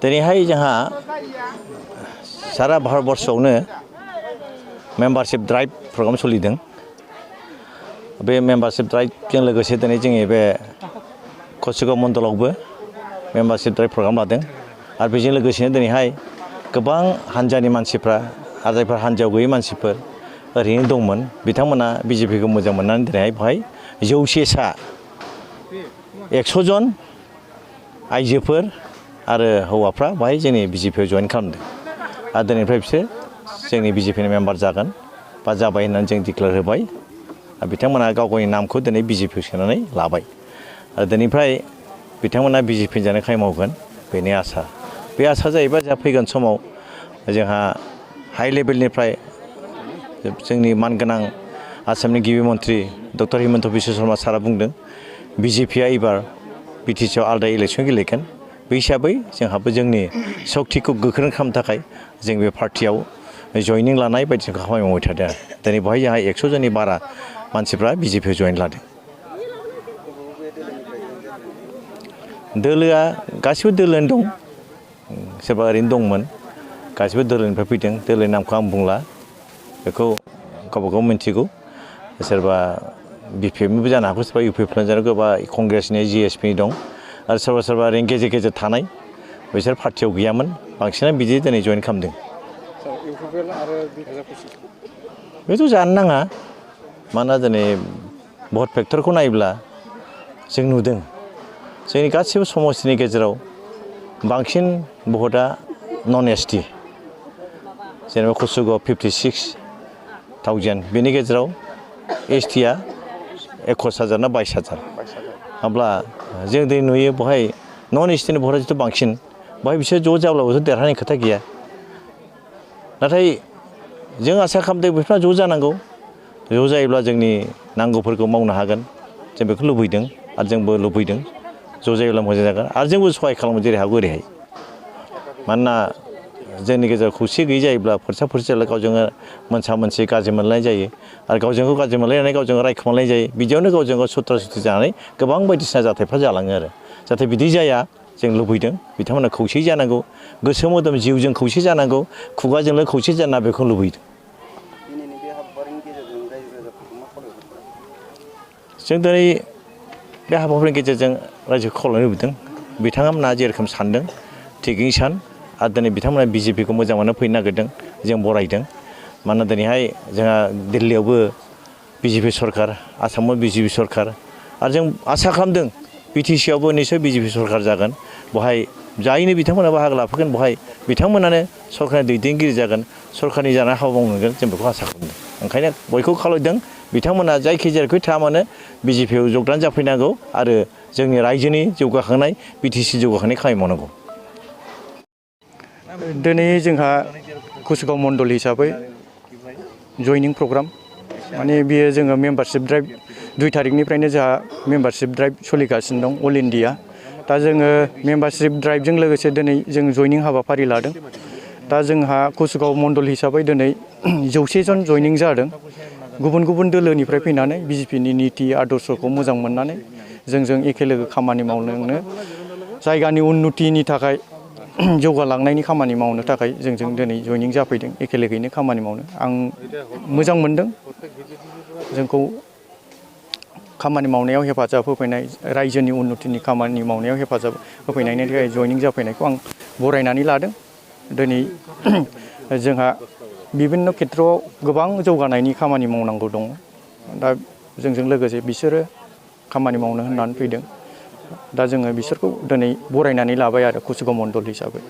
दिनैहाय जोंहा सारा भारतबर्षआवनो मेम्बारशिप ड्राइभ प्रग्राम सोलिदों। बे मेम्बारशिप ड्राइभजों लोगोसे दिनै जोंनि बे कसुगाव मण्डलावबो मेम्बारशिप ड्राइभ प्रग्राम लादों आरो बेजों लोगोसेनो दिनैहाय गोबां हान्जानि मानसिफ्रा आरो जायफोर हान्जायाव गैयै मानसिफोर ओरैनो दंमोन बिथांमोना बिजेपिखौ मोजां मोननानै दिनैहाय बेवहाय 100सा 100 जन आइजोफोर आरो हौवाफ्रा बाहाय जोंनि बिजेपिआव जइन खालामदों आरो दिनैनिफ्राय बिसोर जोंनि बिजेपिनि मेम्बार जागोन बा जाबाय होननानै जों डिक्लेयार होबाय आरो बिथांमोना गाव गावनि नामखौ दिनै बिजेपिआव सोनानै लाबाय आरो दिनैनिफ्राय बिथांमोना बिजेपिनि जानो खामानि मावगोन बेनि आसा। बे आसा जाहैबाय जोंहा फैगोन समाव जोंहा हाइ लेभेलनिफ्राय जोंनि मानगोनां आसामनि गिबि मन्थ्रि डक्टर हिमन्त बिश्व शर्मा सारा बुंदों बिजेपिआ एबार बिटिसिआव आलादा इलेक्सन गेलेगोन। बे हिसाबै जोंहाबो जोंनि सक्तिखौ गोख्रों खालामनो थाखाय जों बे पार्टियाव जयनिं लानाय बायदिसिना खामानि मावबाय थादों। दिनै बेवहाय जोंहा 100 जननि बारा मानसिफ्रा बिजेपिआव जइन लादों। दोलोआ गासिबो दोलोआनो दं, सोरबा ओरैनो दंमोन, गासिबो दोलोनिफ्राय फैदों। दोलोनि नामखौ आं बुंला, बेखौ गावबा गाव मिन्थिगौ। सोरबा बिपिएफनिबो जानो हागौ, सोरबा इउपिएफनि जानो हागौ, बा कंग्रेसनि जिएसपिनि दं आरो सोरबा सोरबा ओरैनो गेजेर गेजेर थानाय बिसोर पार्टियाव गैयामोन, बांसिनानो बिदि दिनै जइन खालामदों। बेथ' जानो नाङा, मानोना दिनै भट फेक्टरखौ नायोब्ला जों नुदों जोंनि गासिबो समस्तिनि गेजेराव बांसिन भटआ नन एसटि, जेनेबा कसुगाव 56,000, बेनि गेजेराव एसटिआ 21,000 ना 22,000। होमब्ला जों दिनै नुयो बेवहाय नन एसटिनि भटआ जिथु बांसिन, बेवहाय बिसोर ज' जाब्लाबोथ' देरहानायनि खोथा गैया। नाथाय जों आसा खालामदों बिफोरा ज' जानांगौ, ज' जायोब्ला जोंनि नांगौफोरखौ मावनो हागोन, जों बेखौ लुबैदों आरो जोंबो लुबैदों ज' जायोब्ला मोजां जागोन आरो जोंबो सहाय खालामो जेरै हागौ ओरैहाय। मानोना जोंनि गेजेराव खौसे गैयै जायोब्ला फोरसा फोरसि जायोब्ला गावजों मोनसा मोनसि गाज्रि मोनलायनाय जायो आरो गावजों गाव गाज्रि मोनलायनानै गावजों गाव रायखुमालायनाय जायो। बिदियावनो गावजों गाव सुथ्रा सुथ्रि जानानै गोबां बायदिसिना जाथायफ्रा जालाङो आरो जाहाथे बिदि जाया जों लुबैदों बिथांमोना खौसेयै जानांगौ, गोसो मोदोम जिउजों खौसे जानांगौ, खुगाजोंल' खौसे जाना बेखौ लुबैदों। जों दिनै बे हाबाफारिनि गेजेरजों रायजोखौ खावलायनो लुबैदों बिथांमोना जेरोखोम सानदों थिगैनो सान आरो दिनै बिथांमोना बिजेपिखौ मोजां मोनना फैनो नागिरदों, जों बरायदों। मानोना दिनैहाय जोंहा दिल्लीयावबो बिजेपि सरकार, आसामाव बिजेपि सरकार आरो जों आसा खालामदों बिटिसिआवबो निस्सय बिजेपि सरकार जागोन। बेवहाय जायैनो बिथांमोना बाहागो लाफैगोन बेवहाय बिथांमोनानो सरकारनि दैदेनगिरि जागोन, सरकारनि जानाय हाबा मावगोन, जों बेखौ आसा खालामदों। ओंखायनो बयखौ खावलायदों बिथांमोना जायखि जेरैखि थाया मानो बिजेपिआव जगदान जाफैनांगौ आरो जोंनि रायजोनि जौगाखांनाय बिटिसि जौगाखांनाय खामानि मावनांगौ। दिनै जोंहा कसुगाव मण्डल हिसाबै जयनिं प्रग्राम, माने बियो जोङो मेम्बारशिप ड्राइभ 2 तारिखनिफ्रायनो जोंहा मेम्बारशिप ड्राइभ सोलिगासिनो दं अल इन्डिया। दा जोङो मेम्बारशिप ड्राइभजों लोगोसे दिनै जों जयनिं हाबाफारि लादों। दा जोंहा कसुगाव मण्डल हिसाबै दिनै 100 जन जयनिं जादों। गुबुन गुबुन दोलोनिफ्राय फैनानै बिजेपिनि निति आदर्शखौ मोजां मोननानै जोंजों एखे लोगो खामानि मावनो, जायगानि उन्नतिनि थाखाय जौगालांनायनि खामानि मावनो थाखाय जोंजों दिनै जयनिं जाफैदों, एखे लोगोयैनो खामानि मावनो। आं मोजां मोनदों जोंखौ खामानि मावनायाव हेफाजाब होफैनाय, रायजोनि उन्नतिनि खामानि मावनायाव हेफाजाब होफैनायनि थाखाय जयनिं जाफैनायखौ आं बरायनानै लादों। दिनै जोंहा बिभिन्न खेथ्रआव गोबां जौगानायनि खामानि मावनांगौ दङ। दा जोंजों लोगोसे बिसोरो खामानि मावनो होननानै फैदों। दा जोङो बिसोरखौ दिनै बरायनानै लाबाय आरो कसुगाव मण्डल हिसाबै।